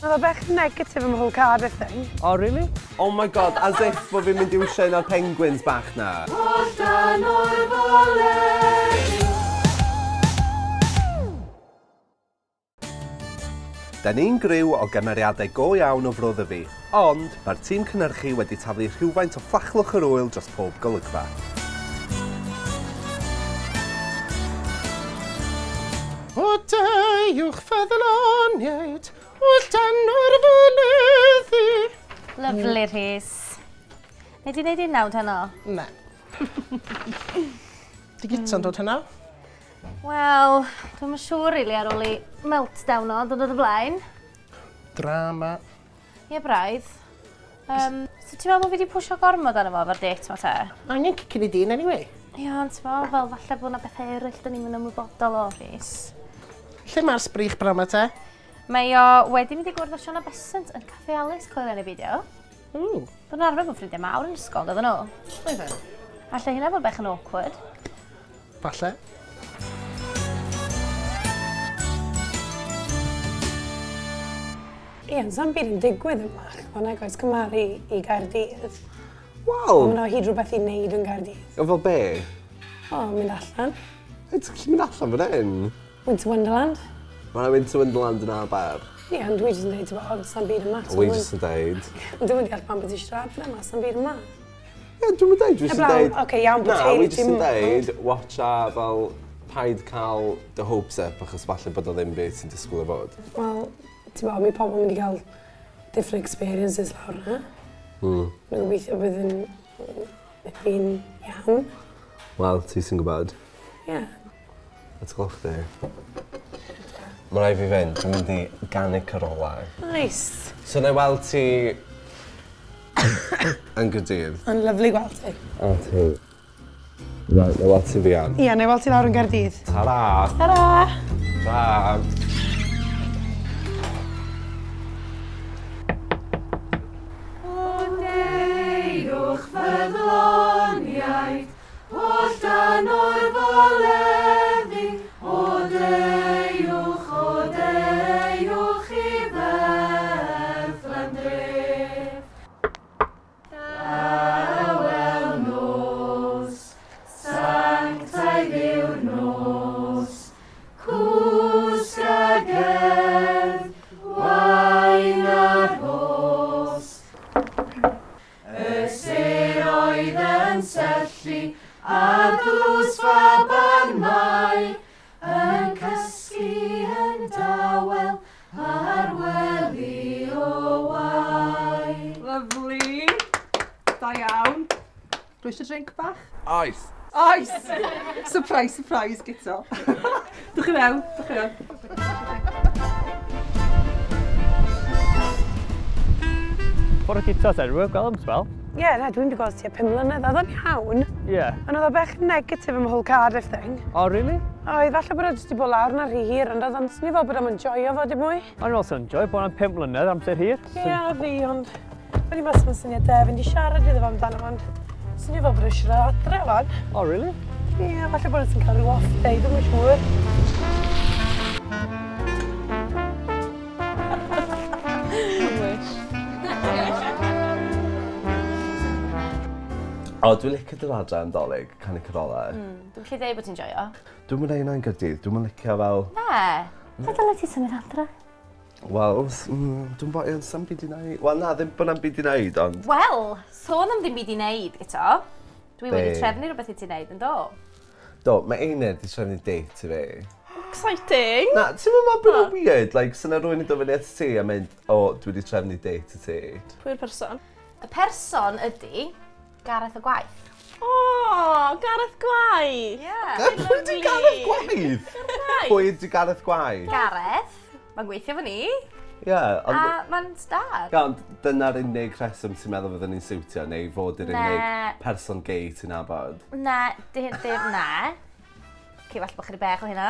Oedd o bech negatif am y whole Cardiff thing. Oh, really? Oh my god, as if bod fi'n mynd i wsio un o'r penguins bach na. Holl dan o'r foleg. Da ni'n griw o gymeriadau go iawn o Fro Ddyfi, ond mae'r tîm cynhyrchu wedi taflu rhywfaint o fflachlwch yr ŵyl dros pob golygfa. O deuwch ffyddloniaid, holl dan o'r foleddu. Lyfli, Rhys. Nei di wneud un nawd heno? Na. Di gita'n dod heno? Wel, dwi'm yn siŵr rili ar ôl i meltdown o dod o blaen. Drama. Ie, braidd. So ti'n meddwl bod fi wedi pwysio gormod arno fo efo'r date ma te? Angen cicyn i dyn anyway. Ie, ond ti'n meddwl, fel falle bod yna bethau eraill dyn ni'n mynd ymwybodol o, Rhys. Lle mae'r sbrych brama te? Mae o wedi mynd i gwrdd â Siona Besant yn Café Alice, coelio neu beidio. Ww. Do'n nhw'n arfer bod ffrindiau mawr yn ysgol, doedden nhw? Oedden. Alla hynna fod bech yn awkward. Falle. Ie, ond sa'm byd yn digwydd yma, ch'mo' nag oes cymharu i Gaerdydd. Wel! Mae yna o hyd rhywbeth i wneud yn Gaerdydd. O fel be? O, mynd allan. Ei, ti'n gallu mynd allan fan hyn? Winter Wonderland. Mae yna Winter Wonderland yn Aber. Ie, ond dwi jyst yn dweud, ti'n bod, sa'm byd yma. Dwi jyst yn deud. Ond dwi'n deall pam bod ti eisiau dod yma, sa'm byd yma. Ie, dwi'n mynd deud, dwi jyst yn Heblaw, deud... ocê, iawn, bod Na, teulu dwi jyst yn ti'n- deud, watch a fel paid cael dy hopes up achos falle bod o ddim beth ti'n disgwyl o fod. Wel, ti'n bod, mae pobl yn mynd i gael different experiences lawr yna. Dwi'n gobeithio bydd yn fi'n iawn. Wel, ti sy'n gwybod. Ie. Let's go chdi. Mae rhaid fi fynd, dwi'n mynd i ganu carolau. Nice. So na i weld ti yn Gaerdydd. Yn lyfli gweld ti. A ti. Right, na i weld ti fuan. Ie, na i weld ti lawr yn Gaerdydd. Ta-ra! Ta-ra! Ta! O deuwch ffyddloniaid, holl dan o'r foleddu. O deuwch i Bethlehem dref. Tawel nos, sanctaidd yw'r nos, cwsg a gerdd, wain a'r rhos. Y sêr oedd yn syllu ar ddrws faban Mai, yn cysgu yn dawel ar wely o wae. Lovely. Da iawn. Dwi eisiau drink bach? Oes! Oes! Surprise, surprise, Guto. Dwch chi mewn, dwch chi mewn. Bore Guto te, rwy'n gweld am sbel. Ie, na, dwi'n wedi gweld ti 5 mlynedd, oedd o'n iawn. Ie. Ond oedd o bech negatif am y whole Cardiff thing. Oh, really? Oedd, falle bod o jyst wedi bod lawr na rhy hir, ond oedd o'n swnio fel bod o'n enjoyo fo dim mwy. O'n i'n also enjoy bod o'n 5 mlynedd amser hir. Ie, fi, ond... O'n i'n meddwl sy'n syniad da, fynd i siarad iddo fo amdano fo, ond swnio fel bod o eisiau dod adre fan. Oh, really? Ie, falle bod o'n cael rhyw off day, dwi'm yn siŵr. Wish. O, dwi'n licio dod adre am Dolig, canu carolau. Dwi'n gallu dweud bod ti'n joio. Dwi'n mynd hynna yn Gaerdydd, dwi'n mynd licio fel... Ne. Fe dyle ti symud adre? Wel, dwi'n bod yn sam byd i wneud. Wel na, ddim bod na'm byd i wneud, ond... Wel, sôn am ddim byd i wneud, Guto. Dwi wedi Be? trefnu rhywbeth i ti wneud, yn do? Do, mae Einir di trefnu date i fi. Exciting. Na, ti'n meddwl bod yn weird? Like, sy'n rhywun yn dod fyny at ti a mynd, o, dwi wedi trefnu date i ti. Pwy'r person? Y person ydy Gareth y Gwaith. O, Gareth Gwaith. Ie. Pwy di Gareth Gwaith? Pwy di Gareth Gwaith? Gareth, mae'n gweithio fo ni, Ie, ond... a mae'n star. Ia, ond dyna'r unig rheswm ti'n meddwl fyddwn ni'n siwtio, neu fod yr Na. unig person gay ti'n nabod. Na, dim, na. Ok, falle bod chdi bech o hynna.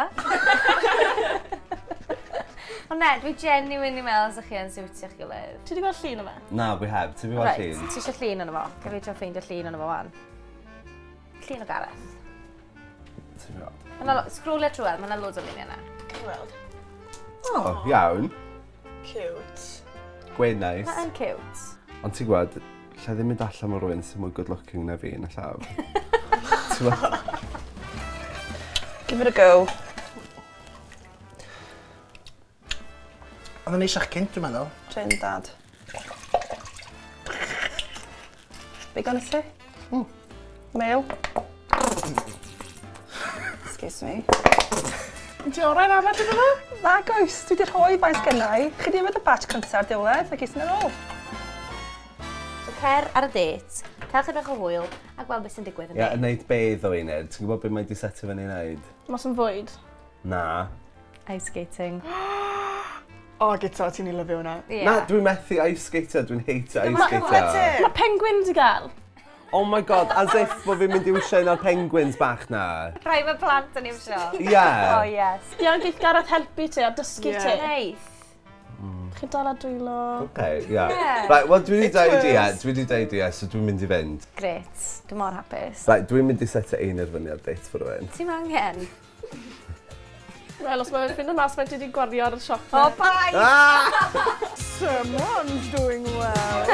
Ond na, dwi genuinely meddwl os ych chi yn siwtio'ch gilydd. Ti wedi gweld llun o fe? Na, we heb. Ti'n fi weld Reit, llun? ti eisiau llun ono fo? Ga fi trio ffeindio llun ono fo wan. Llun o Gareth. Ti'n fi weld? Ma' 'na lo- Sgrolio trwy, mae yna loads o luniau yna. Can i weld? O, iawn. Cute. Gwen nice. Mae'n cute. Ond ti'n gwybod, lle ddim mynd allan o rhywun sy'n mwy good looking na fi yn y llaw. Ti'n gwbod? Give it a go. Oedd yn neisach cynt, dwi'n meddwl. Trin dad. Be gonna say? Mail. Excuse me. Ti orau'n arfer ydyn nhw? Na goes, dwi wedi rhoi faes gennau. Chi di yfed y batch cyntaf diwedd ac eithon yn ôl. So cer ar y date, cael chydig bach o hwyl, a gweld beth sy'n digwydd yn Ie, yn neud be ddo i wneud. Ti'n gwybod beth mae di setio fyny i wneud? Mas yn fwyd. Na. Ice skating. O, Guto, ti'n ei lyfio hwnna. Yeah. Na, dwi'n methu ice skater, dwi'n hate ice skater. Mae penguin di gael. Oh my God, as if bod fi'n mynd i wsio un o'r penguins bach na. Rhai mae plant yn iwsio. Ie. Oh, yes. Iawn, geith Gareth helpu ti a dysgu ti. Neith. Chi'n dal ar dwylo. Okay, yeah. Ie. Right, wel, dwi wedi dweud ie, works. dwi wedi dweud ie, so dwi'n mynd i fynd. Gret. Dwi'n mor hapus. Right, dwi'n mynd i setio ein fyny ar date for rhywun. Ti'n angen? Wel, os mae'n ffindo mas, mae ti wedi gwario ar y siop. O, bye! Ah! Someone's doing well.